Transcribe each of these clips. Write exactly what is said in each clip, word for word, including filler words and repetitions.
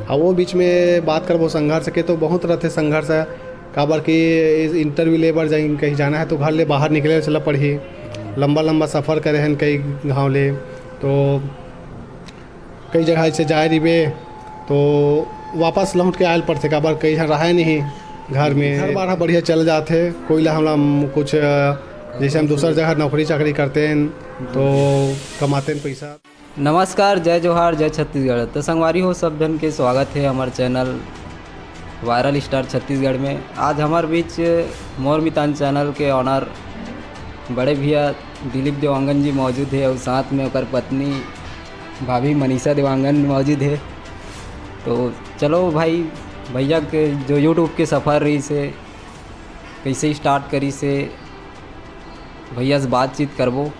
हाँ, वो बीच में बात करबो संघर्ष के, तो बहुत रथे संघर्ष, काबर कि इंटरव्यू ले बर जाई, कहीं जाना है तो घर ले बाहर निकले चला पड़ही। लंबा लंबा सफ़र करे हन कई गाँव ले, तो कई जगह से जाए रिबे तो वापस लौट के आयल पड़थे, काबर कई झन रहे नहीं घर में। घर बार ह बढ़िया चल जाथे, कोई ला हमला कुछ, अ, जैसे हम दूसर जगह नौकरी चाकरी करते हैं तो कमाते हैं पैसा। नमस्कार, जय जोहार, जय छत्तीसगढ़। तो संगवारी हो, सब झन के स्वागत है हमारे चैनल वायरल स्टार छत्तीसगढ़ में। आज हमारे बीच मोर मितान चैनल के ऑनर बड़े भैया दिलीप देवांगन जी मौजूद है और साथ में ओकर पत्नी भाभी मनीषा देवांगन मौजूद है। तो चलो भाई, भैया के जो यूट्यूब के सफ़र रही से, कैसे स्टार्ट करी से भैया से बातचीत करबो।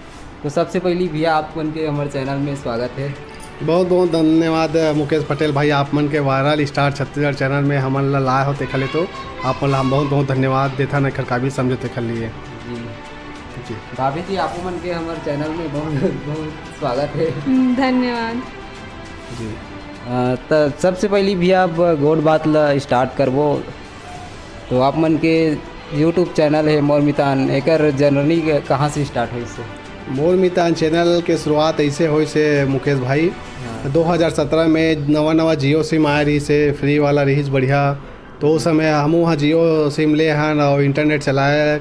तो सबसे पहली भैया, आप मन के हमारे चैनल में स्वागत है। बहुत बहुत धन्यवाद मुकेश पटेल भाई, आप मन के वायरल स्टार छत्तीसगढ़ चैनल में हमन ला लाए हो तेखर ले, तो आप मन ला हम बहुत बहुत धन्यवाद देथन एखर काबिल समझे तेखर लिए। जी। जी। भाभी जी, आप मन के हमारे चैनल में बहुत बहुत स्वागत है। हम्म, धन्यवाद। जी। अ, त सबसे पहली भैया, अब गोठ बात ला स्टार्ट करबो। तो आप मन के यूट्यूब चैनल है मोर मितान, एकर जर्नी कहाँ से स्टार्ट होइस? मोर मितान चैनल के शुरुआत ऐसे होइस हे मुकेश भाई, हाँ। दो हज़ार सत्रह में नवा नवा जियो सिम आए रहिस हे, फ्री वाला रहिस बढ़िया। तो उस समय हमू हा जियो सिम ले हन और इंटरनेट चलाए,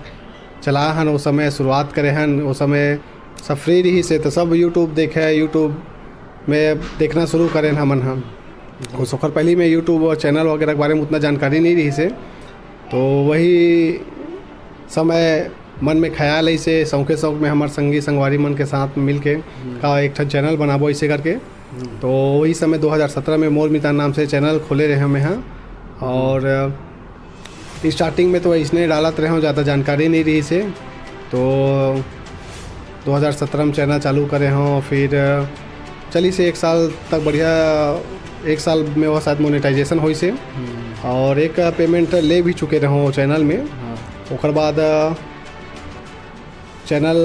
चलाए हन। उस समय शुरुआत करे हन, उस समय सब फ्री रहिस हे, तो सब यूट्यूब देखे, यूट्यूब में देखना शुरू करेन हमन ह। जी। उस ओकर पहली में यूट्यूब और चैनल वगैरह के बारे में उतना जानकारी नहीं रहिस हे, तो वही समय मन में ख्याल ऐसे शौके शौक में हमारे संगी संगवारी मन के साथ मिल के हम्म। का एक ठन चैनल बनाबो ऐसे करके। हम्म। तो वही समय दो हज़ार सत्रह में मोर मितान नाम से चैनल खोले रहे मैं, हाँ। और स्टार्टिंग में तो इसने डालत रहे हो, ज़्यादा जानकारी नहीं रहिस हे, तो दो हज़ार सत्रह में चैनल चालू करे हो, फिर चलिस हे एक साल तक बढ़िया, एक साल में वो शायद मोनेटाइजेशन होइस हे हम्म। और एक पेमेंट ले भी चुके रहे हो चैनल में। हाँ। ओकर बाद चैनल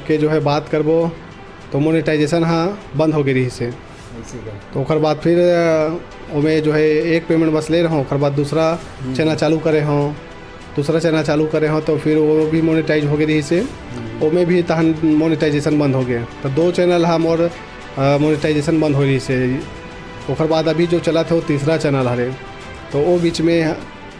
के जो है बात करबो तो मोनेटाइजेशन हाँ बंद हो गई रहिस हे। ऐसे का? तो ओकर बाद फिर, अ, ओमे जो है एक पेमेंट बस ले रहे हो, ओकर बाद दूसरा हम्म। चैनल चालू करे हो, दूसरा चैनल चालू करे हो तो फिर वो भी मोनेटाइज हो गई रहिस हे। हम्म। ओमे भी तहन मोनेटाइजेशन बंद हो गए, तो दो चैनल हा मोर, अ, मोनेटाइजेशन बंद हो रहिस हे। ओकर बाद अभी जो चलत हे वो तीसरा चैनल हरे, तो वो बीच में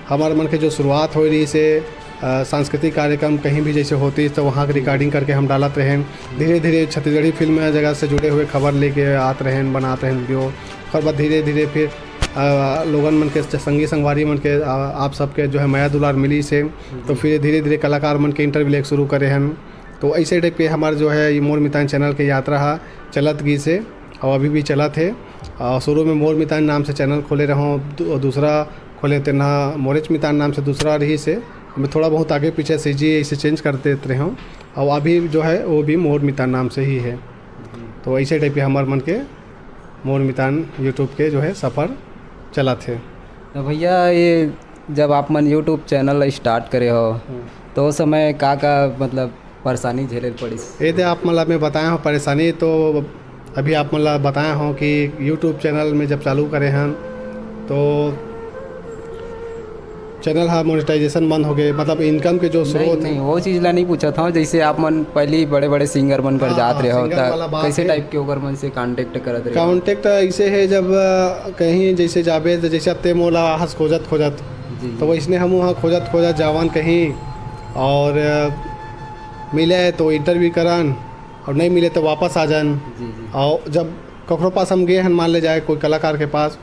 हमर मन के जो शुरुआत होए रहिस हे, अ, सांस्कृतिक कार्यक्रम कहीं भी जैसे होतिस तो वहाँ के रिकॉर्डिंग करके हम डालत रहेन। धीरे धीरे छत्तीसगढ़ी फिल्म जगत से जुड़े हुए खबर लेके आत रहेन, बनात रहेन वीडियो। ओकर बाद धीरे धीरे फिर, अ, लोगन मन के, संगी संगवारी मन के, अ, आप सबके जो है मया दुलार मिलिस हे, तो फिर धीरे धीरे कलाकार मन के इंटरव्यू लेके शुरू करे हन। तो ऐसे टाइप के हमार जो है ये मोर मितान चैनल के यात्रा हा चलत गिस हे और अभी भी चलत हे। और शुरू में मोर मितान नाम से चैनल खोले रहों, दू-, दूसरा खोले तेन हा मोरेच मितान नाम से दूसरा रहिस हे। हमें थोड़ा बहुत आगे पीछे से जी ऐसे चेंज कर देते रहे हों, और अभी जो है वो भी मोर मितान नाम से ही है। तो ऐसे टाइप के हमार मन के मोर मितान यूट्यूब के जो है सफ़र चलत हे। तो भैया, ये जब आप मन यूट्यूब चैनल स्टार्ट करे हो, हम्म। तो उस समय का का, मतलब, परेशानी झेले ल पड़िस? ये तो आप मन ला मैं बताए हो परेशानी, तो अभी आप मन ला बताए हो कि यूट्यूब चैनल में जब चालू करे हन तो चैनल हा मोनेटाइजेशन बंद हो गए, मतलब इनकम के जो नहीं, स्रोत नहीं, है। वो चीज़ ला नहीं पूछत हूँ। जैसे आप मन पहली बड़े-बड़े सिंगर मन कर हाँ, जात हाँ, रहे हो, सिंगर त वाला बात कैसे है। टाइप के ओकर मन से कॉन्टैक्ट करत रहे हो? कॉन्टैक्ट ऐसे है, जब, अ, कहीं जैसे जाबे, तो जैसे अब ते मोला हंस खोजत खोजत, जी, तो जी। वैसने हम वहाँ खोजत खोजत जावन कहीं, और, अ, मिले तो इंटरव्यू करन, और नहीं मिले तो वापस आ जान। जी, जी। और जब ककरो पास हम गए हन, मान ले जाए कोई कलाकार के पास,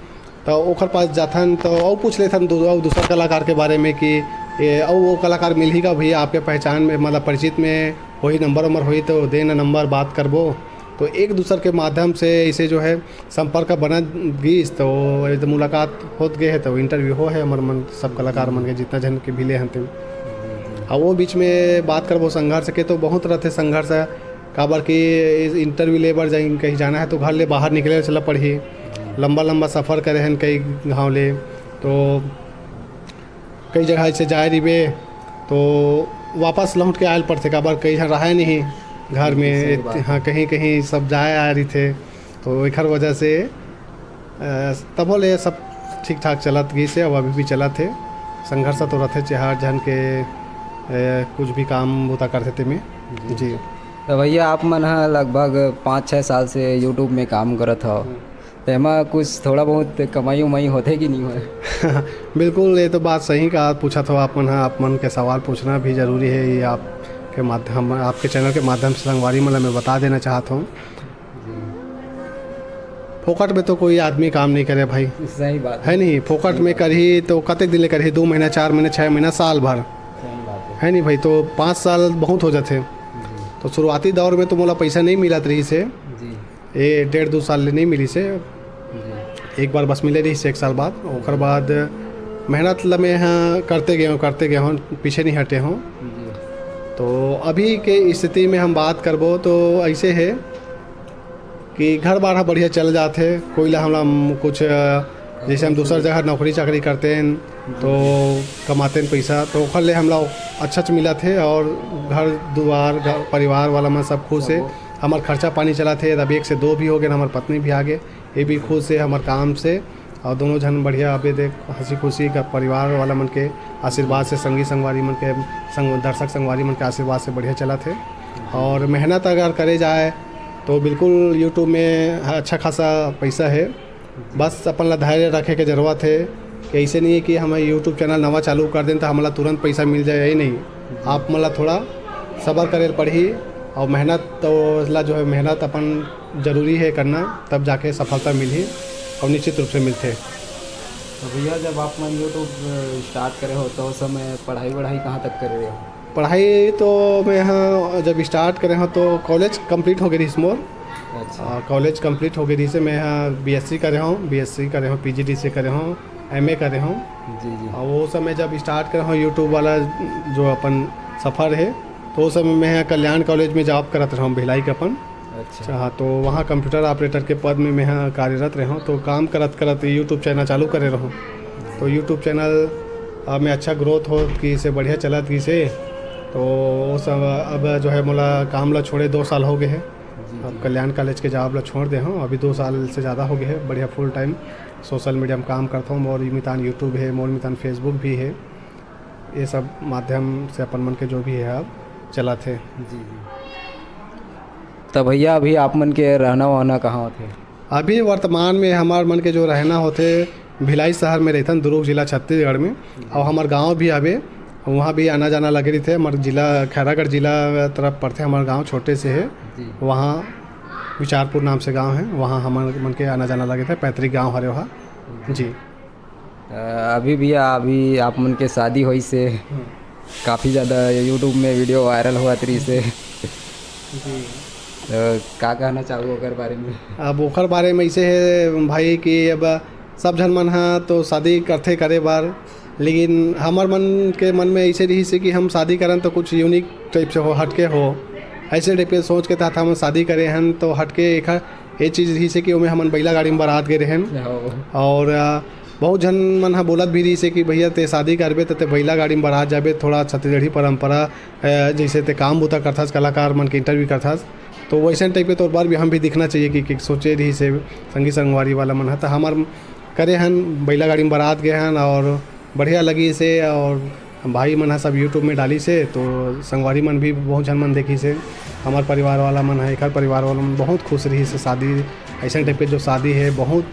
तो ओकर पास जाथन तो अउ पूछ लेथन दू-, अउ दूसर कलाकार के बारे में कि ये अउ वो कलाकार मिलही का भैया आपके पहचान में, मतलब परिचित में होही, नंबर वंबर होही तो देना नंबर, बात करबो। तो एक दूसर के माध्यम से इसे जो है संपर्क बना गिस, तो ये तो मुलाकात होत गए है, तो इंटरव्यू हो है हमर मन सब कलाकार मन के, जितना झन के भी ले हन तेन। और वो बीच में बात करबो संघर्ष के, तो बहुत रहते संघर्ष है, काबर कि इंटरव्यू ले बर जाई, कहीं जाना है तो घर ले बाहर निकले चला पड़ही। लंबा लंबा सफ़र करे हन कई गाँव ले, तो कई जगह से जाए रिबे तो वापस लौट के आयल पड़थे, काबर कई झन रहे नहीं घर में। सही बात। हाँ, कहीं कहीं सब जाए आए रहिथे, तो एखर वजह से, अ, तभो ले सब ठीक ठाक चलत गिस हे, अउ अभी भी चलत हे। संघर्ष तो रथे, चार झन के, ए, कुछ भी काम बूता करथे तेमे। जी। तो भैया, आप मन ह लगभग पाँच छः साल से YouTube में काम करत हव, हम्म। तो एमा कुछ थोड़ा बहुत कमाई उमाई होथे कि नहीं होय? बिल्कुल, ये तो बात सही कहा, पूछत हो आप मन ह, आप मन के सवाल पूछना भी जरूरी है। ये आपके माध्यम, आपके चैनल के माध्यम से संगवारी मन ल मैं बता देना चाहत हूँ, फोकट में तो कोई आदमी काम नहीं करे भाई, सही बात है। है नहीं? फोकट में करही तो कतेक दिन ले करही? दो महीना, चार महीना, छः महीना, साल भर, सही बात है। है नहीं भाई? तो पाँच साल बहुत हो जाथे। जी। तो शुरुआती दौर में तो मोला पैसा नहीं मिलत रहिस हे, जी। ये डेढ़ दो साल ले नहीं मिलिस हे। जी। एक बार बस मिले रहिस हे, एक साल बाद। ओकर बाद मेहनत ल मैं ह करते गए हूँ, करते गए हूँ, पीछे नहीं हटे हूँ। जी। तो अभी के स्थिति में हम बात करबो तो ऐसे है कि घर बार ह बढ़िया चल जाथे। कोई ला हमला कुछ, अ, जैसे हम दूसर जगह नौकरी चाकरी करते हैं तो कमाते हैं पैसा, तो ओखर ले हमला अच्छा च मिलत हे और घर दुआर, घर परिवार वाला मन सब खुश हे। हमर खर्चा पानी चलत हे, अब एक से दो भी हो गए, हमर पत्नी भी आ गए, ये भी खुश हे हमर काम से। और दोनों झन बढ़िया अबे देख हंसी खुशी का परिवार वाला मन के आशीर्वाद से, संगी संगवारी मन के, संग, दर्शक संगवारी मन के आशीर्वाद से बढ़िया चलत हे। और मेहनत अगर करे जाए तो बिल्कुल YouTube में अच्छा खासा पैसा है। बस अपन ला धैर्य रखे के जरूरत है कि ऐसे नहीं है कि हम YouTube चैनल नवा चालू कर दें तो हमला तुरंत पैसा मिल जाए, यही नहीं। आप मन ला थोड़ा सबर करे ल पड़ही और मेहनत तो ला जो है, मेहनत अपन जरूरी है करना, तब जाके सफलता मिलही और निश्चित रूप से मिलथे। तो भैया, जब आप मन YouTube स्टार्ट करे हो तो उस समय पढ़ाई वढ़ाई कहाँ तक करे हो? पढ़ाई तो मैं ह जब स्टार्ट करे हूँ तो कॉलेज कंप्लीट हो गई रहिस मोर। अच्छा। आ, कॉलेज कंप्लीट हो गई रहिस हे, मैं ह BSc करे हूँ, BSc करे हूँ, PGDCA करे हूँ, MA करे हूँ। जी, जी। और वो समय जब स्टार्ट करे हूँ YouTube वाला जो अपन सफ़र है, तो उस समय मैं ह कल्याण कॉलेज में जॉब करत रहूँ भिलाई के अपन। अच्छा। अच्छा, हाँ, तो वहाँ कंप्यूटर ऑपरेटर के पद में मैं ह कार्यरत रहूँ, तो काम करत करत YouTube चैनल चालू करे रहूँ। तो YouTube चैनल, आ, में अच्छा ग्रोथ हो कि से बढ़िया चलत गिस हे। तो वो सब अब जो है मोला काम ला छोड़े दो साल हो गए हैं। जी, अब जी। कल्याण कॉलेज के जॉब ला छोड़ दे हूँ, अभी दो साल से ज़्यादा हो गए हैं। बढ़िया फुल टाइम सोशल मीडिया में काम करता हूँ। मोर मितान YouTube है, मोर मितान Facebook भी है, ये सब माध्यम से अपन मन के जो भी है अब चलत हे। जी, जी। तो भैया, अभी आप मन के रहना वहना कहाँ होथे? अभी वर्तमान में हमार मन के जो रहना होथे, भिलाई शहर में रहिथन, दुर्ग जिला, छत्तीसगढ़ में। और हमार गांव भी आवे, वहाँ भी आना जाना लगे रहिथे। हमार जिला खैरागढ़ जिला तरफ पड़थे, हमार गांव छोटे से है। जी। वहाँ विचारपुर नाम से गांव है, वहाँ हमार मन के आना जाना लगे थे, पैतृक गांव हरे वहाँ। जी। अ, अभी भैया, अभी आप मन के शादी होइस हे, हम्म। काफ़ी ज़्यादा YouTube में वीडियो वायरल होवत रहिस हे। जी। तो का कहना चाहू ओकर बारे में? अब ओकर बारे में ऐसे है भाई कि अब सब झन मन ह तो शादी करथे करे बर, लेकिन हमर मन के मन में ऐसे रहिस हे कि हम शादी करन तो कुछ यूनिक टाइप से हो, हटके हो, ऐसे टाइप के सोच के तहत हम शादी करे हन। तो हटके एक ये चीज़ रहिस हे कि ओमे हमन बैला गाड़ी में बारात गए रहन। हाँ। और, अ, बहुत झन मन ह बोलत भी रहिस हे कि भैया, ते शादी करबे त ते बैला गाड़ी में बारात जाबे, थोड़ा छत्तीसगढ़ी परंपरा, अ, जैसे ते काम बूता करथस, कलाकार मन के इंटरव्यू करथस, तो वैसन टाइप के तोर बर भी हम भी दिखना चाहिए कि, कि सोचे रहिस हे संगी संगवारी वाला मन ह। त हमर करे हन, बैला गाड़ी में बारात गए हन और बढ़िया लगिस हे और भाई मन ह सब YouTube में डालिस हे, तो संगवारी मन भी बहुत झन मन देखिस हे। हमर परिवार वाला मन ह, एकर परिवार वाला मन बहुत खुश रहिस हे। शादी, ऐसन टाइप के जो शादी है, बहुत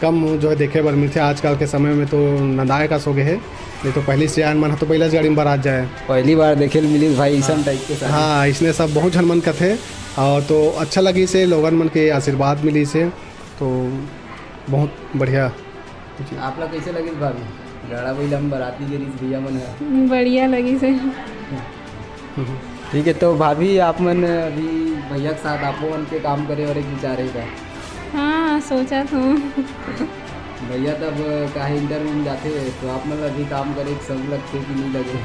कम जो है देखे बर मिलथे आजकल के समय में, तो नंदाए कस हो गए हे। नहीं तो पहली सियान मन ह तो बैला गाड़ी में बारात जाए। पहली बार देखे ल मिलिस भाई, ऐसन हाँ। टाइप के शादी। हाँ, इसने सब बहुत झन मन कथे और तो अच्छा लगिस हे, लोगन मन के आशीर्वाद मिलिस हे, तो बहुत बढ़िया। जी। आप ला कैसे लगिस भाभी? गाड़ा बइला में बराती गे रिहिस भैया मन ह। बढ़िया लगिस हे। हम्म। ठीक है, तो भाभी, आप मन अभी भैया के साथ आपो मन के काम करे और एक विचार है का? हाँ, सोचत हूँ। भैया तब काहे इंटरव्यू में जाथे, तो आप मन ला भी काम करे के सब लगथे कि नहीं लगे?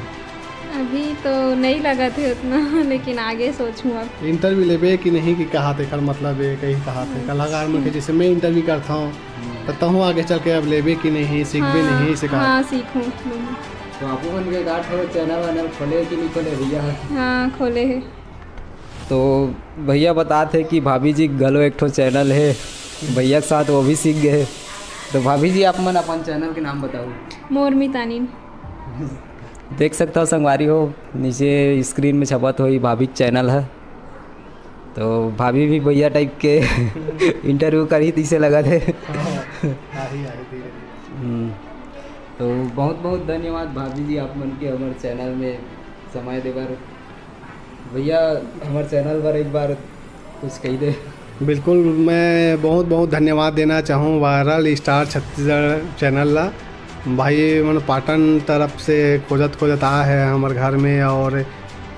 अभी तो नहीं लगत हे उतना, लेकिन आगे सोचहूँ अब। इंटरव्यू लेबे कि नहीं कि कहा, तेकर मतलब ये कही कहा थे। कलाकार मन के जैसे मैं इंटरव्यू करता हूँ, हम्म। तो तहूँ आगे चल के अब लेबे कि नहीं, सीखबे हाँ, नहीं, इसे कहा। हाँ, सीखूँ। तो आपो मन के का ठो चैनल वैनल खोले कि नहीं खोले भैया? हाँ, खोले हे। तो भैया बतात हे कि भाभी जी घलो एक ठो चैनल हे, भैया के साथ वो भी सीख गए। तो भाभी जी, आप मन अपन चैनल के नाम बताओ। मोर मितानिन। देख सकता हो संगवारी हो, नीचे स्क्रीन में छपत होही भाभी चैनल है। तो भाभी भी भैया टाइप के इंटरव्यू करी, तइसे लगत हे। आही आही धीरे धीरे। हम्म, तो बहुत बहुत धन्यवाद भाभी जी, आप मन के हमर चैनल में समय दे बर। भैया, हमर चैनल पर एक बार कुछ कही दे। बिल्कुल, मैं बहुत बहुत धन्यवाद देना चाहूँ वायरल स्टार छत्तीसगढ़ चैनल ला। भाई मन पाटन तरफ से खोजत खोजत आ है हमर घर में और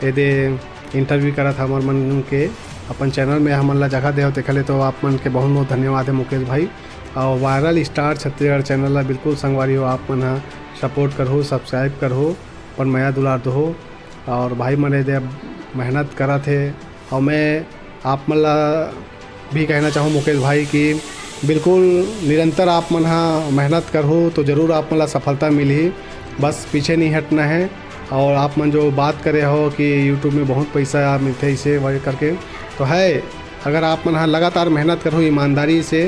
एदे इंटरव्यू करत हमर मन के। अपन चैनल में हमन ला जगह देव, तेखर ले तो आप मन के बहुत बहुत धन्यवाद है मुकेश भाई। और वायरल स्टार छत्तीसगढ़ चैनल ला बिल्कुल संगवारी हो, आप मन ह सपोर्ट करहु, सब्सक्राइब करहु, अपन मया दुलार दो। और भाई मन एदे मेहनत करत हे। और मैं आप मन ला भी कहना चाहूँ मुकेश भाई कि बिल्कुल निरंतर आप मन ह मेहनत करहु तो जरूर आप मन ला सफलता मिलही। बस पीछे नहीं हटना है। और आप मन जो बात करे हो कि यूट्यूब में बहुत पैसा मिलथे इसे वजह करके, तो है, अगर आप मन ह लगातार मेहनत करहु ईमानदारी से,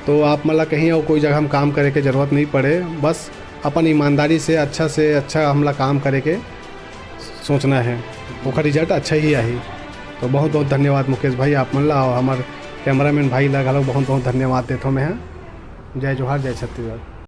तो आप मन ला कहीं और कोई जगह हम काम करे के जरूरत नहीं पड़े। बस अपन ईमानदारी से अच्छा से अच्छा हमला काम करे के सोचना है, ओकर रिजल्ट अच्छा ही आही। तो बहुत बहुत धन्यवाद मुकेश भाई आप मन ला, और हमर कैमरामैन भाई ला घलो बहुत बहुत धन्यवाद देथों मैं। जय जोहार, जय छत्तीसगढ़।